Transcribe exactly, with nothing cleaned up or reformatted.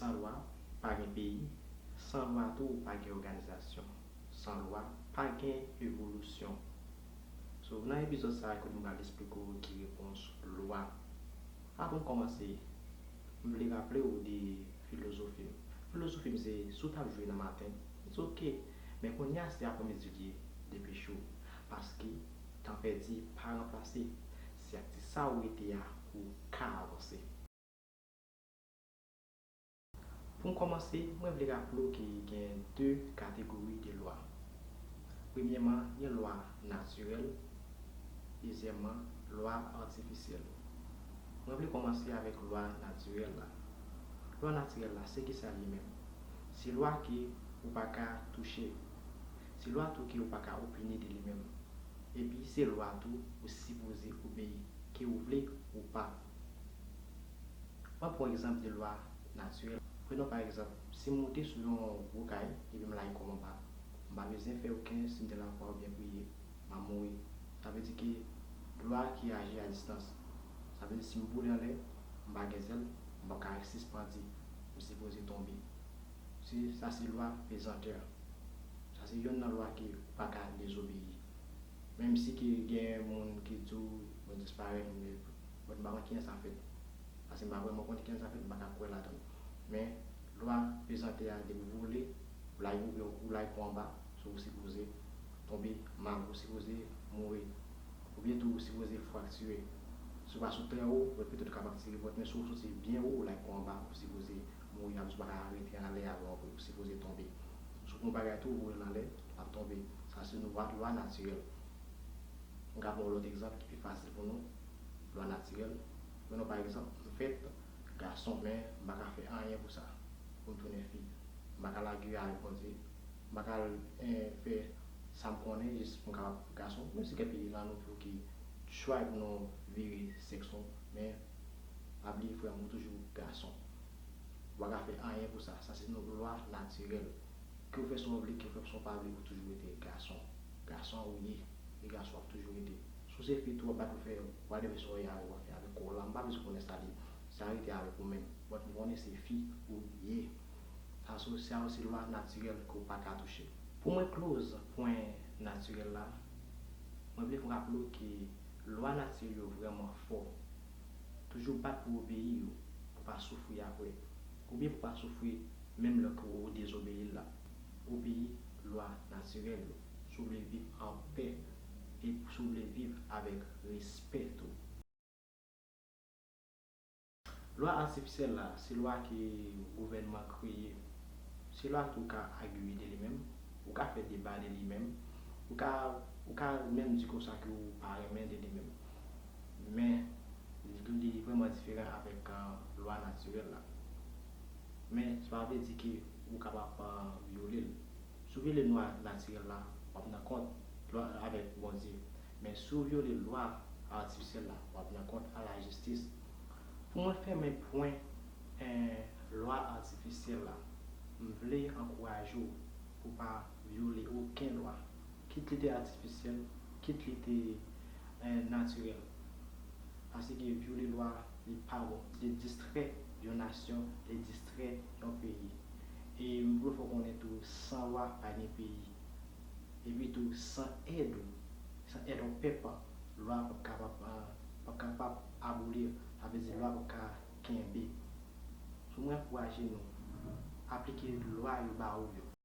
San lwa, pa gen peyi. San lwa tou, pa gen òganizasyon. San lwa, pa gen evolisyon. So, nan epizòd sa a, kote m pral eksplike w ki repons lwa. Avan m kòmanse, m vle raple w de filozofi m. Filozofi m se, si w t ap jwe nan maten, it's ok. Men kounye a, se aprèmidi l ye, depeche w. Paske, tan pèdi pa ranplase. Se ak ti sa ou rete a, ou ka avanse. Pou m kòmanse, mwen vle raple w ke gen de kategori de lwa. Premyèman, gen lwa natirèl, dezyèmman, lwa atifisyèl. Mwen vle kòmanse avèk lwa natirèl la. Lwa natirèl la, se kisa li menm? Se lwa ke ou pa ka touche. Se lwa tou ke ou pa ka opine de li menm. Epi se lwa tou ou sipoze obeyi, ke ou vle ou pa. Mwen pran egzanp de lwa natirèl. Prenons pa egzanp, si m moute sou yon gwo kay, epi m lage kò m anba, m pa bezwen fè okenn siy de lakwa oubyen kriye, m ap mouri. Sa vle di ke lwa ki aji a distans. Sa vle di si m vole anlè, m pa gen zèl, m p ap ka sispann di, m sipoze tonbe. Se, sa se lwa pezantè. Sa se yonn nan lwa ke ou pa ka dezobeyi. Menm si ke gen moun ki di w mwen disparèt, mwen, mwen pa konn kijan sa fèt. Paske m pa vrèman konn kijan sa fèt, m pa ka kwè ladan l. Men, lwa pezantè a, depi w vole, ou lage, ou, ou lage kò anba, so ou sipoze tonbe mal, ou sipoze mouri. Oubyen tou, ou sipoze fraktire. Si w pa sot trè wo, ou petèt ou kapab tire pòt, men si w soti byen wo, ou lage kò anba, ou sipoze mouri, sa vle di ou pa ka rete anlè a, ou sipoze tonbe. Si w pran yon bagay tou, ou voye l anlè, l ap tonbe. Sa se lwa, lwa natirèl. M ka ba w lòt egzanp ki pi fasil pou nou. Lwa natirèl. Prenons pa egzanp, m fèt gason, men m pa ka fè anyen pou sa, pou m tounen fi. M pa ka lage avèk Bondye. M pa ka al, eh, fè sa m konnen jis pou m kapab gason. Menm si gen peyi nan nou tou ki try pou nou vire sèks nou, men pa bliye frè m, ou toujou gason. Ou pa ka fè anyen pou sa. Sa se yon lwa natirèl. Ke w fè sa w vle, ke w fè sa w pa vle, ou toujou rete gason. Gason ou ye, e gason w ap toujou rete. Si w se fi tou, w ap bat pou fè, w al demen sa w ye avèk, w ap fè avèk kò w la. M pa bezwen konnen sa li, sa rete avèk ou menm. But m konnen se fi ou ye. Sa se, sa se lwa natirèl ke w pa ka touche. Pou mwen close pwen natirèl la, mwen vle raple w ke lwa natirèl yo vrèman fò. Toujou bat pou obeyi yo, pou pa soufri apre. Oubyen pou pa soufri menm lè ke w dezobeyi l la. Obeyi lwa natirèl yo, si w vle viv an pè, e si w vle viv avèk respè tou. Lwa atifisyèl la, se lwa ke gouvènman kreye. Se lwa ke ou ka agiye de li menm, ou ka fè deba de li menm, ou ka, ou ka menm di konsa ke ou pa renmen de li menm. Men, li, li vrèman diferan avèk, ah, lwa natirèl la. Men, sa pa vle di ke ou kapab, ah, vyole l. Si w vyole lwa natirèl la, w ap nan kont lwa avèk Bondye. Men si w vyole lwa atifisyèl la, w ap nan kont a lajistis. Pou mwen fèmen pwen, eh, lwa atifisyèl la, m vle ankouraje w pou w pa vyole okenn lwa, kit li te atifisyèl, kit li te, eh, natirèl. Paske vyole lwa, li pa bon. Li distrè yon nasyon, li distrè yon peyi. E m vle fè w konnen tou, san lwa, pa gen peyi. Epi tou, san èd ou, san èd yon pèp, lwa p ap kapab, p ap kapab aboli, sa vle di lwa p ap ka kenbe. So, mwen ankouraje nou, aplike lwa yo ba ou yo.